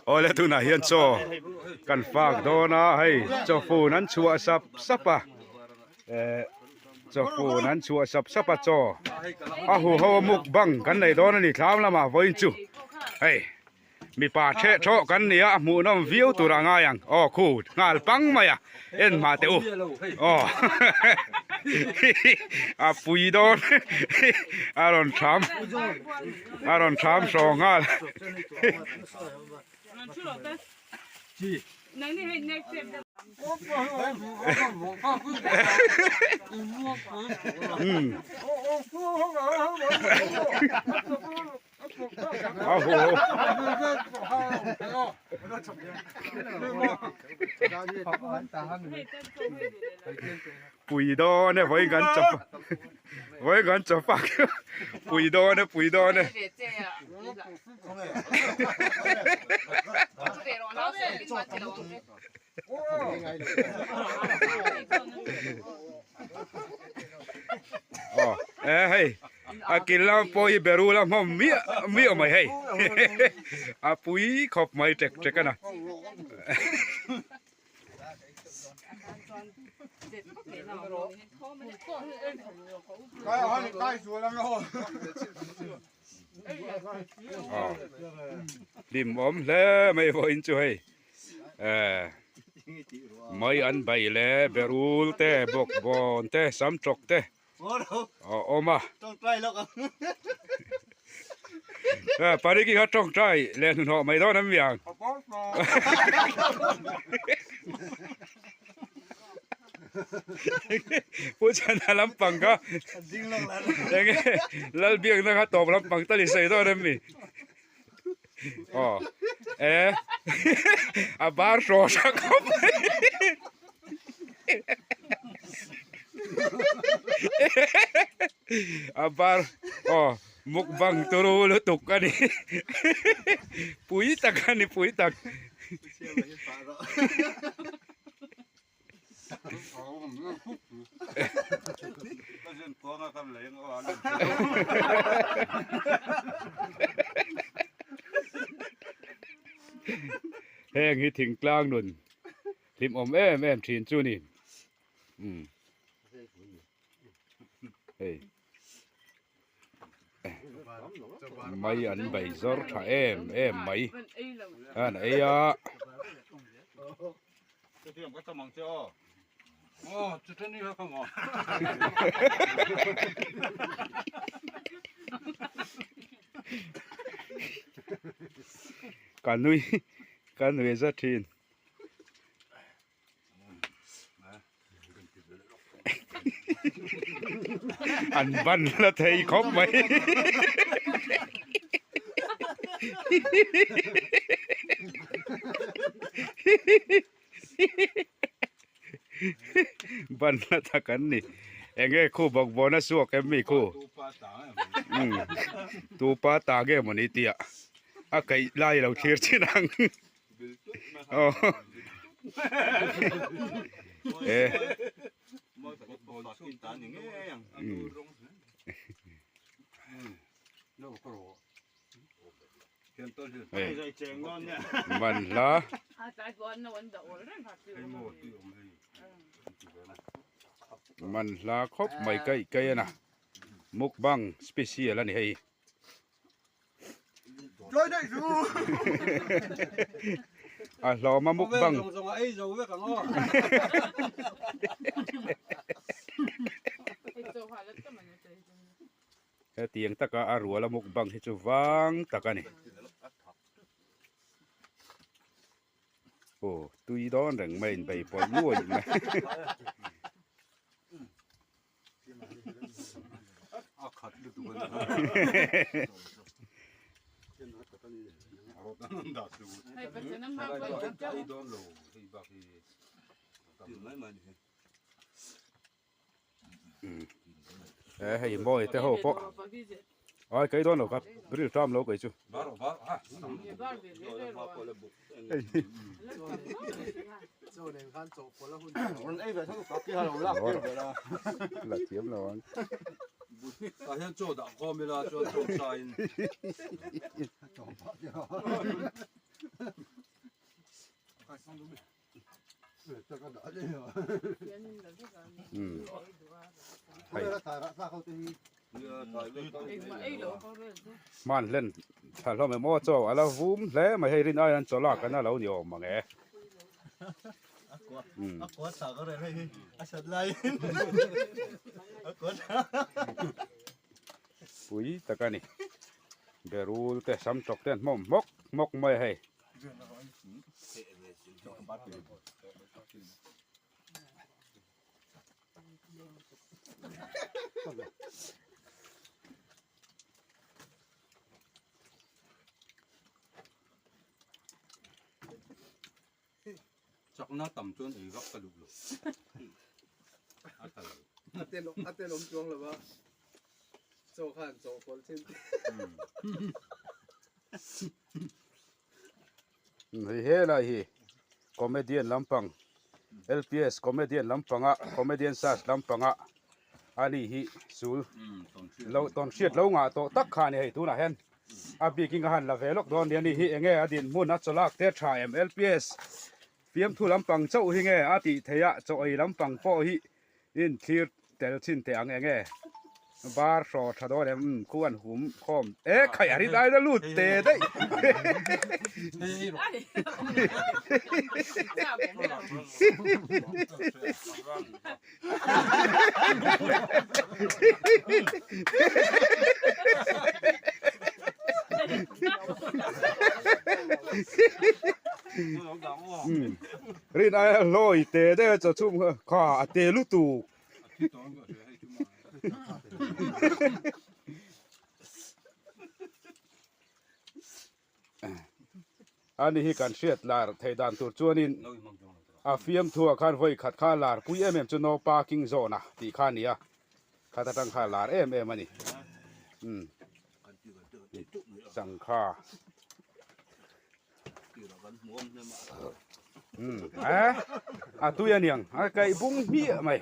Awle tunah hian chaw kan fak dawn a hei chaw fun an chhuah sap sap a eh chaw fun an chhuah sap sap a chaw a huho a mukbang kan nei dawn a ni thlam lamah vawiin chu hei. Mipa theh thawh kan nia a hmuhnawm viau tur a ngai ang aw khu nghal pang mai a en hma teh u aw a pui dawn a rawn tham a rawn tham hraw nghal. Pui dawn e vawiin kan chawp vawiin kan chawp a pui dawn e pui dawn e. Aw e hei a kil lam pawh hi beru la hmawm miah miah mai hei a pui khawp mai tek tek a na. Aw hlim awm hle mai vawiin chu hei. Eh mai an bai le berul te bawkbawn te samtawk te a awm a eh pariki kha tawngtai leh hnuhnawh mai dawn em miang Pu Chhana lampang kha enge Lalbiakna kha tawp lampang tal i sawi dawn em mi. Aw e a bar hraw hra khawp mai a bar aw mukbang turu lutuk a ni pui tak a ni pui tak. Heng hi thingtlang nun hlimawm em em thin chu ni umm hei mai an bei zawr tha em em mai an ei a. Ka nui ka nui za thin. An ban la thei khawp mai. Ban la tak an ni. Enge khu bawkbawn a suak em mi khu? Tupa ta nge mawni tia a kaih lai lo thlir chin ang. Man hla man hla khawp mai kaih kaih a na mukbang special a ni hei. A hlawm a mukbang. Hetiang taka a rual a mukbang hi chu vang tak a ni. Aw tui dawn reng mai in bei pawlh nuai mai. E hei mawi te ho pawh ai kei dawn lo ka ril ṭam lo kei chu. La thiam lo ang. Hman hlen tha hlawm em aw chaw a la vum hle mai hei rin aiin chaw lak an a lo ni awm ang e. Pui tak a ni. Berul te sam tawk te an hmawm hmawk hmawk mai a hei. Chakna tam chuan ei vak ka duh lo. A tha lo. A tel a tel awm chuang lo a. Chaw khan chaw pawlh thin. Hei helai hi comedian lampang LPS comedian lampanga comedian search lampanga ani hi sul lo tawn hriat lo ngah tawh tak kha ani hei tunah hian a bikin ka han la ve lawk dawn nia ani hi enge a dinhmun a chawlak te tha em LPS fiamthu lampang chauh hi nge a tih theih a chaw ei lampang pawh hi in thlir tel chin teh ang enge bar hraw tha dawn em umm khu an hum khawm e khaih a rin aina lut te daih umm Rin aia hlawi te deuh a chaw chhum kha kha a te lutuk. Ani hi kan hriat lar theih dan tur chuanin a fiamthuah khan vawi khat kha lar pui em em chu no parking zone a tih kha a ni a, khat atang kha lar em em a ni. Umm sangha. A tui a niang a kaih bung hmiah mai.